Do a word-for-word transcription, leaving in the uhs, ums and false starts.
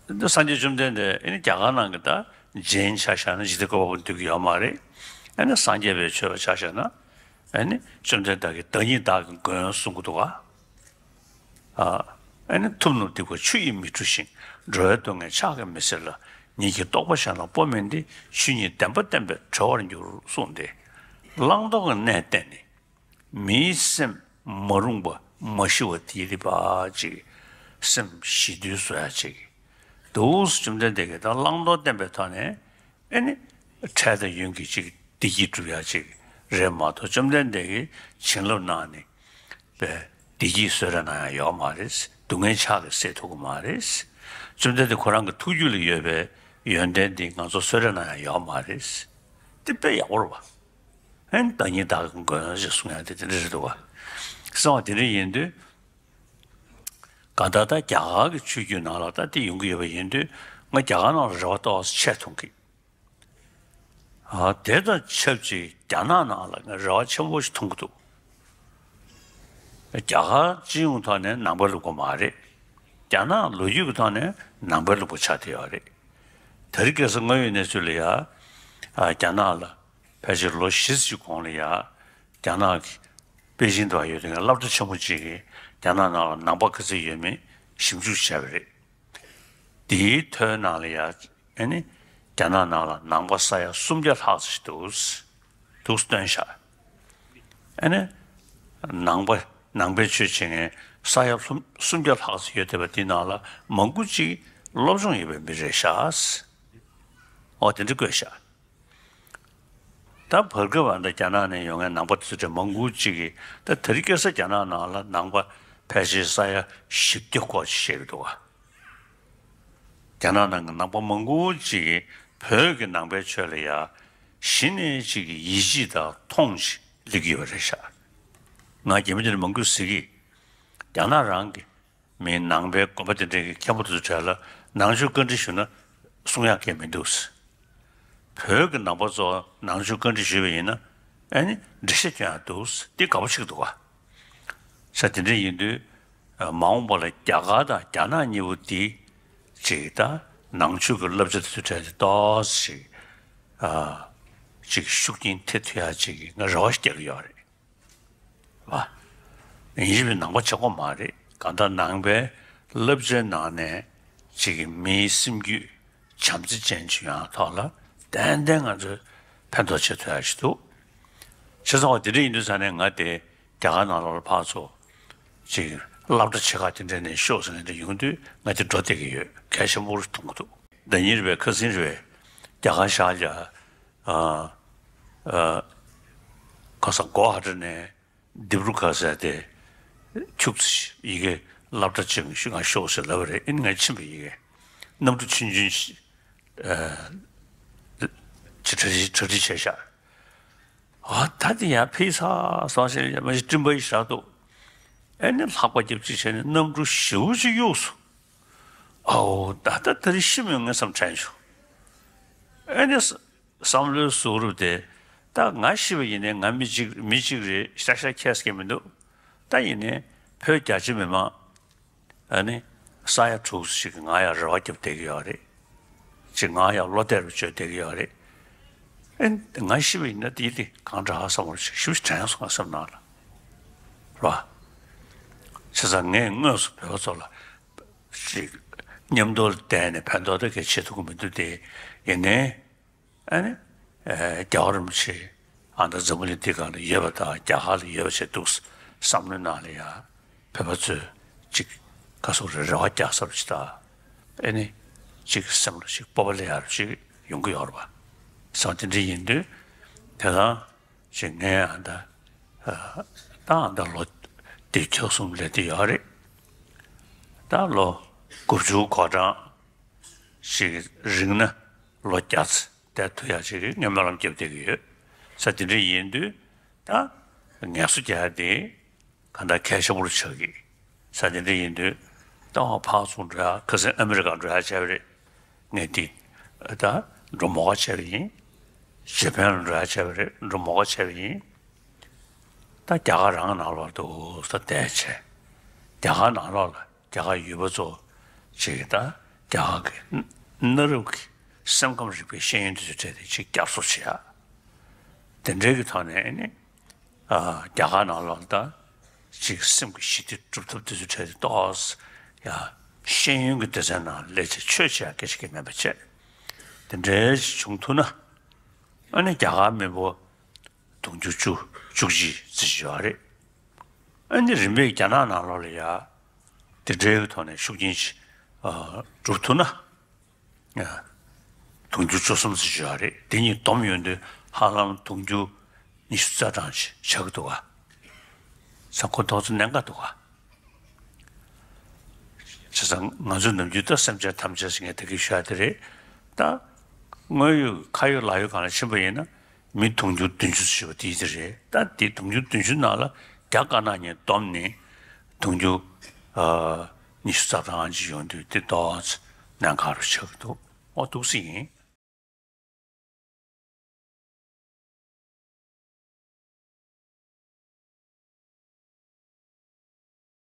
འདི་སངས་རྒྱས་བཅོམ་ལྡན་འདས་ཨེ་ནི་རྒྱ་གར་ནང་གི་ད་ཇེན་ཆ་བཞག་ན་འཇིག་རྟེན་བཀོད་པ་པོ་འདུག་གི་ཡོད་མ་རེད། ཨེ་ནི་སངས་རྒྱས་པའི་ཆོས་པ་ཆ་བཞག་ན་ཨེ་ནི་བཅོམ་ལྡན་འདས་ཀྱིས་བདག་ཉིད་བདག་གི་མགོན་གསུང་གི་འདུག་ག་ཨ་ཨེ་ནི་ཐུབ་རྣམས་སྡིག་པ་ཆུ་ཡིས་མི་འཁྲུ་ཞིང་། འགྲོ་བའི་སྡུག་བསྔལ་ཕྱག་གིས་མི་སེལ་ལ། ཉིད་ཀྱི་རྟོགས་པ་གཞན་ལ་སྤོ་མིན་ཏེ། ཆོས་ཉིད་བདེན་པ་བསྟན་པས་གྲོལ་བར་འགྱུར་གསུངས་ཏེ། བླང་དོར་གྱི་གནས་བསྟན་ནས། མིའི་སེམས་མ་རུངས་པ་མ་ཞི་བ་དེའི་རིག་པ་ཅིག་སེམས་ཞི་དུལ་བཟོ་ཡ་ཅིག་འདུག་བཅོམ་ལྡན་འདས་ཀྱིས་ད་བླང་དོར་བསྟན་པའི་ཐོག་ནས་ཨེ་ནི་འཕྲལ་དང་ཡུན་གྱི་ཅིག་བདེ་སྐྱིད་སྒྲུབ་ཡ་ཅིག་རེད་མ་གཏོགས། བཅོམ་ལྡན་འདས་ཀྱིས་བྱིན་རླབས་གནང་ནས་པའི་བདེ་སྐྱིད་གསོལ་རས་གནང་ཡ་ཡོད་མ་རེད། སྡུག་བསྔལ་ཕྱག་གིས་སེལ་ཐུབ་ཀྱི་མ་རེད། བཅོམ་ལྡན་འདས་ཁོ་རང་གི་ཐུགས་རྒྱུད་ལ་ཡོད་པའི་ཡོན་ཏན་འདི་ང་ཚོ་གསོལ་རས་གནང་ཡ་ཡོད་མ་རེད། འདི་དཔེ་ཡག་པོ་རེད་བ། ཨེ་ནི་བདག་ཉིད་བདག་གི་མགོན་ཞེས་གསུང་ཡ་དེ་དེ་འདྲ་རེད་འདུག་བ། གསང་བ་དེ་འདྲ་ཡིན་དུས། གང་ལྟར་ད་རྒྱ་གར་གྱི་ཆོས་བརྒྱུད་ནང་ལ་ད་དེ་ཡོང་གི་ཡོད་པ་ཡིན་དུས། ང་རྒྱ་གར་ནང་ལ་རེ་བ་ཏོག་ཙམ་ཆེ་མཐོང་གི་ཨ་དེ་དང་ཆབས་ཅིག་རྒྱ་ནག་ནང་ལ་ང་རེ་བ་ཆེན་པོ་ཞིག་མཐོང་གི་འདུག་རྒྱ་གར་སྤྱི་ཡོངས་ཐོག་ནས་ནང་པའི་ལུགས་པ་མ་རེད། རྒྱ་ནག་ལོ་རྒྱུས་ཀྱི་ཐོག་ནས་ནང་པའི་ལུགས་པ་ཆགས་བསྡད་ཡོད་རེད། དེ་རིང་ཁ་སང་ང་ཡོད་གནས་ཚུལ་ལ་ཡ། ཨ་རྒྱ་ནག་ལ་ཕལ་ཆེར་ལོ་བཞི་ཙམ་གོང་ལ་ཡ། རྒྱ་ནག་གི་པེ་ཅིང་དུ་ཡོད་མཁན་སློབ་གྲྭ་ཆེན་མོ་གཅིག་གིས་རྒྱ་ནག་ནང་ལ་ནང་པ་ག་ཚོད་ཡོད་མེད་ཞིབ་འཇུག་བྱས་པ་རེད། དེའི་ཐོའི་ནང་ལ་ཡ། ཨ་ནི་རྒྱ་ནག་ནང་ལ་ནང་པ་ས་ཡ་སུམ་བརྒྱ་ལྷག་ཙམ་ཞིག་འདུག་འདུག་སྟོན་ཤག་ཨ་ནི་ནང་པ་ནང་པའི་ཆོས་བྱེད་མཁན་ས་ཡ་སུམ་བརྒྱ་ལྷག་ཙམ་ཡོད་བསྡད་པ་དེའི་ནང་ལ་མང་པོ་ཅིག་སློབ་སྦྱོང་ཡོད་པའི་མི་རེད་ཤག་འོ་དེ་འདྲ་བཀོད་ཤག་ད་བར་སྐབས་ཨ་ད་རྒྱ་ནག་ནས་ཡོང་མཁན་ནང་པ་དེ་ཚོ་གྲས་མང་པོ་ཅིག་གིས་ད་དེ་རིང་ཁ་སང་རྒྱ་ནག་ནང་ལ་ནང་པ་ཕལ་ཆེར་ས་ཡ་བཞི་བརྒྱ་སྐོར་ཅིག་བཤད་ཀྱི་འདུག་ག་རྒྱ་ནག་ནང་གི་ནང་པ་མང་པོ་ཅིག་གིས་བོད་ཀྱི་ནང་པའི་ཆོས་ལ་ཡ་གཞི་ནས་ཅིག་གི་ཡིད་ཆེས་དང་མཐོང་ཆེན་སླེབས་ཀྱི་ཡོད་པ་རེད་ཤག་ང་རྒྱ་མི་དེ་འདྲ་མང་པོས་ཟེར་གི། རྒྱ་ནག་རང་གི་མིའི་ནང་པའི་དགོན་པ་དེ་འདྲའི་གི་མཁན་པོ་དེ་ཚོའི་གྲས་ལ་ནང་ཆོས་བཀའ་འདྲི་ཞུས་ན་གསུང་ཡག་གང་ཡང་མི་འདུག་བོད་ཀྱི་ནང་པ་ཚོ་ནང་ཆོས་བཀའ་འདྲི་ཞུས་པ་ཡིན་ན་ཨ་ནི་འགྲེལ་བཤད་སྐྱོན་ཡག་འདུག་འདི་དགའ་པོ་བྱེད་ཀྱི་འདུག་ག་ས་དེ་འདྲ་ཡིན་དུས། མ་འོངས་པ་ལ་རྒྱ་གར་དང་རྒྱ་ནག་གཉིས་པོ་འདི་ཅིག་ད་ནང་ཆོས་ཀྱི་བསླབ་བྱ་དེ་ཚོའི་གྲས་དེ་ཏོག་ཙམ་ཅིག་ཨ་ཅིག་ཤུགས་རྐྱེན་ཐེབས་ཐུབ་ཡག་ཅིག་ང་རེ་བ་ཞིག་རྒྱག་གི་ཡོད་རེད་བ། ཡིན་གཅིག་པའི་ནང་པ་བྱེད་དགོས་མ་རེད། གང་ལྟར་ནང་པའི་བསླབ་བྱའི་ནང་ནས་ཅིག་མིའི་སེམས་རྒྱུད་བྱམས་བརྩེ་ཅན་ཅིག་ཡོང་ཡག་ཐོག་ལ་ཏན་ཏན་ང་ཚོས་ཕན་ཐོགས་བྱེད་ཐུབ་ཡག་ཞིག་འདུག་བྱས་ཙང་བ་དེ་འདྲ་ཡིན་དུས་ཙང་ནས་ང་དེ་རྒྱ་གར་ནང་ལོགས་ལ་ཕར་ཚུར་ཅིག་སློབ་གྲྭ་ཆེ་ཁག་དེ་འདྲ་ནས་ཤོག་ཟེར་མཁན་དེ་ཡོང་དུས་ང་དེ་འགྲོ་བསྡད་ཀྱི་ཡོད། གལ་ཆེན་པོ་རེད་མཐོང་གི་འདུག་ཟླ་ཉིན་རེ་བའི་ཁ་སང་རེ་བའི་རྒྱ་གར་ཤར་རྒྱག་ཨ་ཨ་ཁ་སང་གོ་ཧ་ཏྲ་ནས་དིབ་རུ་ཁ་ཟེར་དེ་ཁྱུག་ཙམ་ཡི་གེ་སློབ་གྲྭ་ཅིག་ང་ཤོག་ཟེར་ལབ་པ་རེད། ཨིན་ང་ཕྱིན་པ་ཡི་གེ་གནམ་གྲུ་ཆུང་ཆུང་ཅིག་ཨ་ཅིག་གྲ་སྒྲིག་གྲ་སྒྲིག་བྱས་ཤག་ཨ་ད་དེ་ཡང་ཕེབས་ས་སོང་ཞེས་མ་གཞི་སྤྲིན་པ་ཡི་ཞག་འདུག་ཨེ་ནི་ལྷགས་པ་རྒྱབ་ཅིག་བྱས་ནས་གནམ་གྲུ་ཞེ་པོ་ཅིག་གཡུགས་སོང་། ཨའོ་ད་ལྟ་ད་རེས་ཤི་མི་ཡོང་ངས་བསམ་དྲན་བྱུང་། ཨེ་ནི་བསམ་བློའི་གཟུགས་རུབ་དེ་ད་ང་ཤི་བ་ཡིན་ནའི་ང་མི་གཅིག་མི་གཅིག་རེད། ཤ་ཤ་ཁྱད་སྐྱེ་མི་འདུག་ད་ཡིན་ནའི་བོད་རྒྱ་ཆེ་མི་མང་ཨ་ནི་ས་ཡ་དྲུག་ཅིག་ང་ཡང་རེ་བ་རྒྱབ་བསྡད་ཀྱི་ཡོད་རེད། ཅིག་ང་ཡང་བློ་གཏད་རུ་བཅོལ་བསྡད་ཀྱི་ཡོད་རེད། ཨེ་ང་ཤི་བ་ཡིན་ན་དེ་དེ་གང་འདྲ་ཧ་བསམ་བློ་ཞིག་ཞུ་དྲན་སོང་ང་བསམ་ནང་ལ་རོ། བྱས་ཙང་ངས་དངོས་སུ་བོད་པ་ཚོ་ལ་ཅིག་མཉམ་དུ་བསྡད་ནས་ཕན་ཐོགས་ད་གས་བྱེད་ཐུབ་ཀྱི་མི་འདུག་སྟེ་ཡིན་ནའི། ཨ་ནི། ཨེ་རྒྱལ་བ་རིན་པོ་ཆེ་ཨ་ད་འཛམ་བུ་གླིང་འདི་སྒང་ལ་ཡོད་པ་དང་རྒྱ་གར་ལ་ཡོད་པ་བྱས་འདུག་བསམ་བློའི་ནང་ལ་ཡ་བོད་པ་ཚོས་ཅིག་ག་སོགས་རེ་རེ་བ་རྒྱག་ས་རུ་ཅིག་དང་། ཨེ་ནི། ཅིག་སེམས་ལ་ཅིག་སྤོབས་པ་སླེབས་ཡག་རུ་ཅིག་ཡོང་གི་ཡོད་རེད་པ། བྱས་ཙང་དེ་འདྲ་ཡིན་དུས་དེ་དང་ཅིག་ངས་ཨ་ད་ཨ་ད་ཨ་ད་ལོ་འདི་བཅུ་གསུམ་སླེབས་བསྡད་ཡོད་རེད། ད་ལོ་དགུ་བཅུ་གོ་གྲངས་ཤིག་རིང་ན་ལོ་བརྒྱ་ཙམ་བསྡད་ཐུབ་ཡག་ཅིག་གི་ངས་སྨོན་ལམ་རྒྱབ་བསྡད་ཀྱི་ཡོད། ས་དེ་འདྲ་ཡིན་དུས་ད་ངལ་གསོ་རྒྱག་ཡག་དེ་གང་ལྟར་གལ་ཆེན་པོ་རུ་ཆགས་ཀྱི། ས་དེ་འདྲ་ཡིན་དུས་ད་ཕར་ཚུར་འགྲོ་ཡག་ཁ་སང་ཨ་མི་རི་ཀ་འགྲོ་ཡག་བྱས་པ་རེད། ངས་འདི་ད་འགྲོ་མོག་བྱས་པ་ཡིན། ཇེ་ཕན་ལ་འགྲོ་ཡག་བྱས་པ་རེད། འགྲོ་མོག་བྱས་པ་ཡིན། ད་རྒྱ་གར་རང་ནང་ལོགས་འདུག་ས་བསྡད་བྱས། རྒྱ་གར་ནང་ལོགས་ལ་རྒྱ་གར་ཡུལ་པ་ཚོ་ཅིག་ད་ རྒྱ་གར་གྱི་གནའ་རབས་ཀྱི་སེམས་ཁམས་རིག་པའི་ཤེས་ཡོན་དེ་ཚོའི་གྲས་དེ་ཅིག་བསྐྱར་གསོ་བྱེད་ཡ། དེ་འདྲའི་གི་ཐོག་ནས་ཨ་ནི་ཨ་རྒྱ་གར་ནང་ལོགས་ལ་ད་ཅིག་སེམས་ཀྱི་ཞི་བདེ་སྒྲུབ་ཐབས་དེ་ཚོའི་གྲས་དེ་ཏོག་ཙམ་ཡ་ཤེས་ཡོན་གྱི་སྡེ་ཚན་ནང་ལས་བྱེད་ཆོས་བྱེད་ཡ་སྐད་ཆ་གི་མེད་པ་བྱས། དེ་འདྲའི་ཞིག་བྱུང་ཐུབ་ན་ཨ་ནི་རྒྱ་གར་མི་འབོར་དུང་ཕྱུར་བཅུ་བཅུ་གཅིག་ཙམ་ཞིག་ཡོད་རེད། ཨ་ནི་རིམ་པས་རྒྱ་ནག་ནང་ལོགས་ལ་ཡ་དེ་འདྲའི་གི་ཐོག་ནས་ཤུགས་རྐྱེན་ཞིག་ཨ་སྒྲུབ་ཐུབ་ན། ཨ་དུང་ཕྱུར་བཅུ་གསུམ་ཙམ་ཞིག་ཡོད་རེད། དེ་གཉིས་བསྡོམས་ཡོང་དུས་ཧ་ལམ་དུང་ཕྱུར་ཉི་ཤུ་རྩ་གྲངས་ཤིག་ཆགས་ཀྱི་འདུག་ག་ས་ཁོ་ཏོག་ཙམ་གནད་འགག་འདུག་ག་བྱས་ཙང་ང་ཚོས་ནམ་རྒྱུན་ད་སེམས་ཅན་ཐམས་ཅད་ཟེར་མཁན་དེ་གི་ཤོད་ཡ་དེ་རེད། ད་དངོས་ཡོད་ཁ་ཡོད་ལག་ཡོད་སྒང་ལ་ཕྱིན་པ་ཡིན་ན་མི་དུང་ཕྱུར་བདུན་ཅུ་ཙམ་ཞིག་ཡོད་པ་དེ་དེ་རེད། ད་དེ་དུང་ཕྱུར་བདུན་ཅུ་ནང་ལ་རྒྱ་དཀར་ནག་གཉིས་བསྡོམས་ནས་དུང་ཕྱུར་ཨ་ཉི་ཤུ་རྩ་གྲངས་ཅིག་ཡོང་དུས་དེ་ཏོག་ཙམ་གནད་འགག་རུ་ཆགས་ཀྱི་འདུག་ཨོ་འདུག་སེ་ཡིན།